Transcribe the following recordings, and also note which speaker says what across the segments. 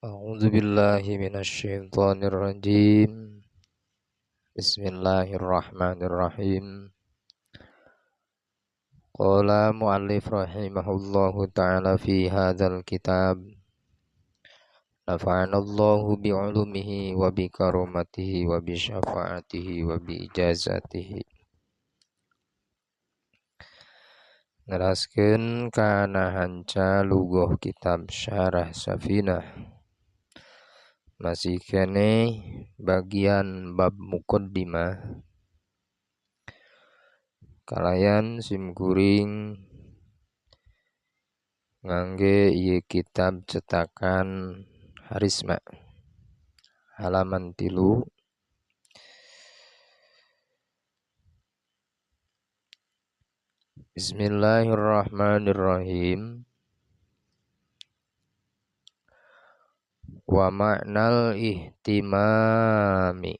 Speaker 1: A'udzu billahi minasyaitonir rajim. Bismillahirrahmanirrahim. Qala muallif rahimahullahu ta'ala fi hadzal kitab. Nafa'anallahu bi'ulumihi wa bi karomatihi wa bi syafaatihi wa bi ijazatihi. Neraskeun kana hanca lugoh kitab Syarah Safinah. Masih keneh bagian bab muqaddimah. Kalayan simkuring ngangge ieu kitab cetakan Harisma halaman 3. Bismillahirrahmanirrahim. Wa ma'nal ihtimami,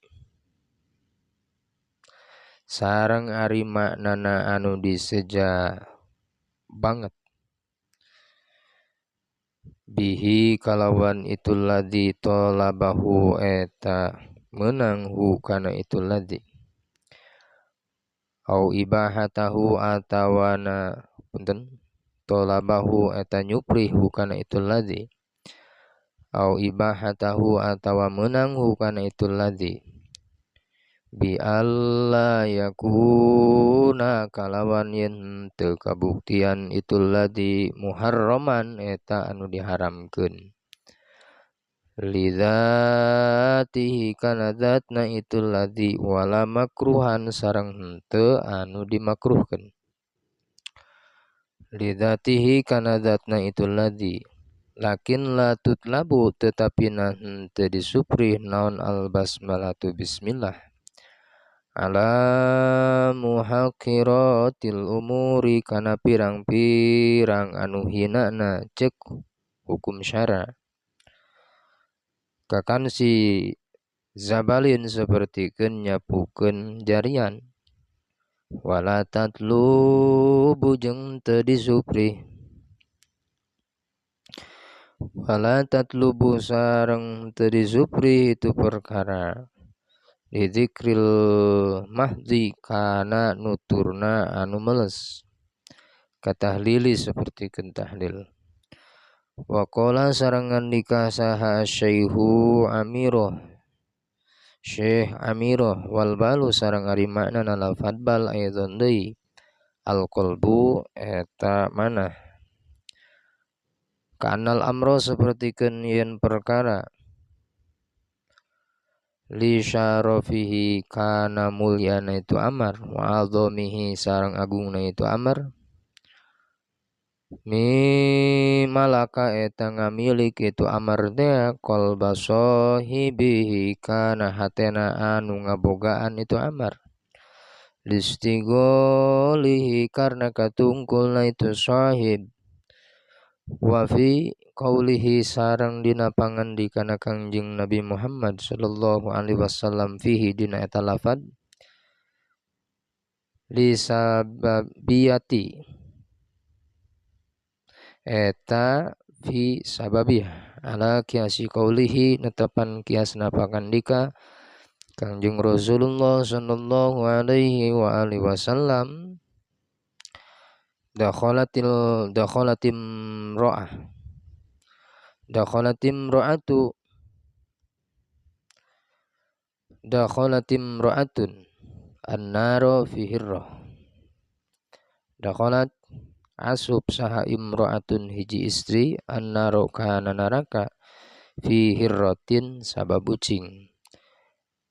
Speaker 1: sareng ari maknana anu diseja banget, bihi kalawan itu ladzi talabahu eta meunang hu kana itu ladzi, au ibahatahu atawana punten talabahu eta nyupri hu kana itu ladzi, au ibahatahu atawa meunang hu kana itu ladzi, bi alla yakuna kalawan yen teu kabuktian itu ladzi muharraman eta anu diharamkeun, lidzatihi kana zatna itu ladzi, wala makruhan sareng henteu anu dimakruhkeun, lidzatihi kana zatna itu ladzi, lakin la tutlabu tetapi na henteu disuprih naon al basmalatu bismillah ala muhaqiratil umuri kana pirang-pirang anu hinana cek hukum syara, kakan si zabalin sapertikeun nyapukeun jarian, wala tatlubu jeung teu disuprih, wala tatlubu sareng teu disuprih itu perkara, lidzikril mahdi kana nuturna anu meles, katahlili sapertikeun tahlil. Wa qala sareng ngandika saha syaihu amiroh, Syekh Amiroh, wal balu sareng ari maknana lafad bal aidon deui, al qalbu eta manah, kanal amro sapertikeun yen perkara, li syarafihi kana mulyana itu amar, wa azamihi sareng agungna itu amar, mi malaka eta ngamilik itu amar teh qalba sahibihi kana hatena anu ngabogaan itu amar, listigolihi karena katungkulna itu sahib, wa fi qaulihi sareng dina pangandikana Kangjeng Nabi Muhammad sallallahu alaihi wasallam fihi dina eta lafad li sababiyati eta fi sababiyah ala kiasi qaulihi netepan kiasna pangandika Kangjeng Rasulullah sallallahu alaihi wa alihi wasallam, dakhalatim ra'ah dakhalatim ra'atu dakhalatim ra'atun annaro fi hirrah, dakhalat asub saha imra'atun hiji istri annaro kana neraka fi hirratin sabab ucing,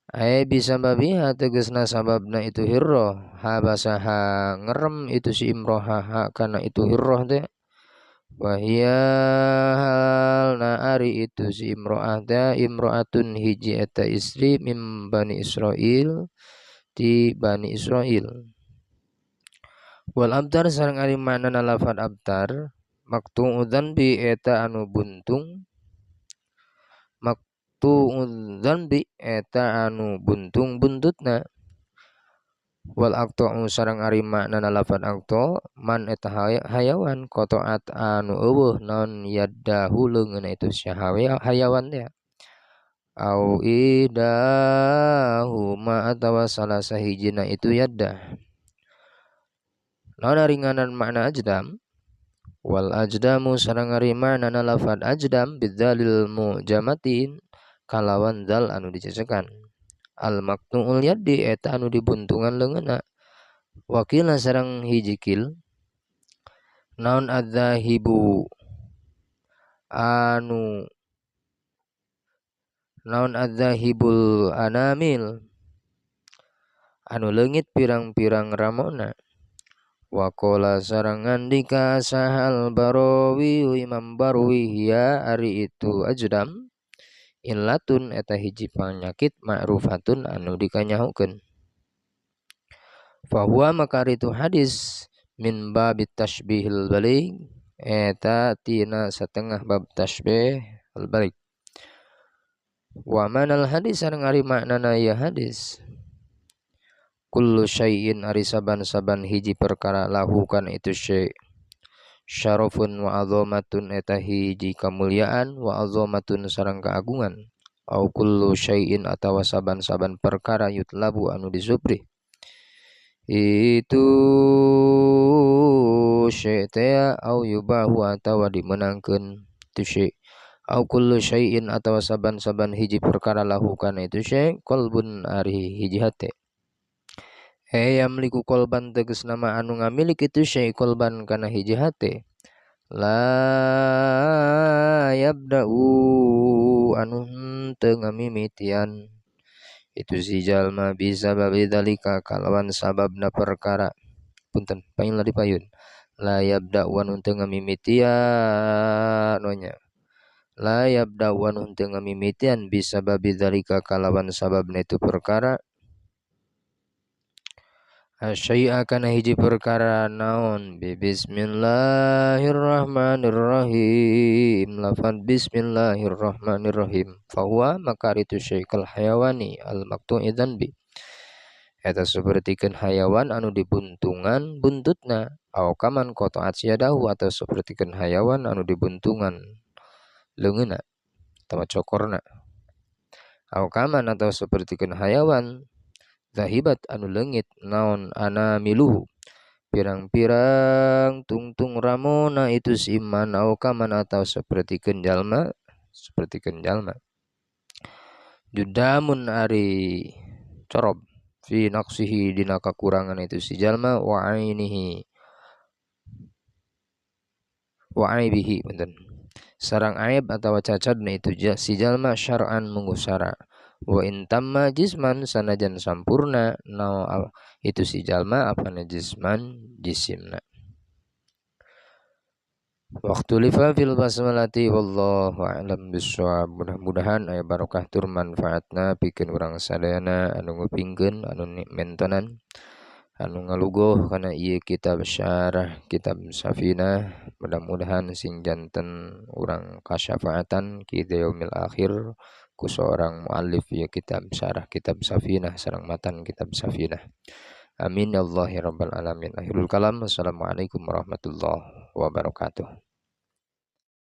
Speaker 1: ae bisababiha tegasna sababna itu hirrah, habasaha ngerem itu si imroha kana itu hirrah teh, wahia halna ari itu si imro'ah teh imro'atun hiji eta istri mim Bani Israil ti Bani Israil. Wal abtar sareng ari maknana lafad abtar maqtu'u dzanbi eta anu buntung, maqtu'u dzanbi eta anu buntung buntutna, Wal aqta'u sareng ari maknana lafad aqta man eta hayawan qata'at anu eueuh naon yaddahu leungeunna itu si hayawan teh au idahuma atawa salah sahijina itu yaddah. Naon ringanan makna ajdam wal ajdamu sareng ari maknana lafad ajdam bidzalil mujamatin kalawan zal anu dicecekan al maqtu'ul yadi eta anu dibuntungan leungeunna wakila sareng hiji kil naon adzahibu anu naon adzahibul anamil anu leungit pirang-pirang ramona waqala sareng ngandika sahal Barawi Imam Barawi hiya ari itu ajdam illatun eta hiji panyakit ma'rufatun anu dikanyahukeun fahuwa maka itu hadis min babit tashbihil baligh eta tina setengah bab tashbih al baligh wa manal hadis sareng ari maknana ieu hadis kullu syai'in ari saban-saban hiji perkara lahu kana itu syai' syarafun wa azamatun eta hiji kamuliaan wa azamatun sareng keagungan au kullu syai'in atawa saban-saban perkara yutlabu anu disupri itu syai' teh au yubahu atawa dimenangkeun itu syai' au kullu syai'in atawa saban-saban hiji perkara lahu kana itu syai' qalbun ari hiji hate yamliku qalban tegas nama anu ngamilik itu syai' qalban kana hiji hate la yabda'u anu teu ngamimitian itu si jalma bisa babi dalika kalawan sababna perkara punten pain di payun la yabda'u anu teu ngamimitian nya la yabda'u anu teu ngamimitian bisa babi dalika kalawan sababna itu perkara asyai'a kana hiji perkara naon bi bismillahirrahmanirrahim lafad bismillahirrahmanirrahim fahuwa maka itu syaikal hayawani al maqtu'i dzanbi eta sapertikeun hayawan anu dibuntungan buntutna au kaman qata'at yadahu atau sapertikeun hayawan anu dibuntungan leungeunna atawa cokorna au kaman atau sapertikeun hayawan zahibat anu leungit naon anamiluhu pirang-pirang tungtung ramona itu si iman au kaman atau sapertikeun jalma judamun ari corob fi naqsihi dina kakurangan itu si jalma wa ainihi wa aibihi punten sarang aib atawa cacadna itu si jalma syar'an mungusara wa in tamma jisman sanajan sampurna nao itu si jalma apana jisman jisimna waktu lifa fil basmalati wallahu a'lam bissawab. Mudah-mudahan aya barokah tur manfaatna pikeun urang sadayana anu ngupingkeun anu mentonan anu ngalugoh kana ieu kitab syarah kitab Safinah. Mudah-mudahan sing janten urang kasyafaatan ki yaumil akhir ku seorang muallif ya kitab syarah kitab Safinah sareng matan kitab Safinah. Amin ya Allah ya rabbal alamin. Akhirul kalam. Wassalamualaikum warahmatullahi wabarakatuh.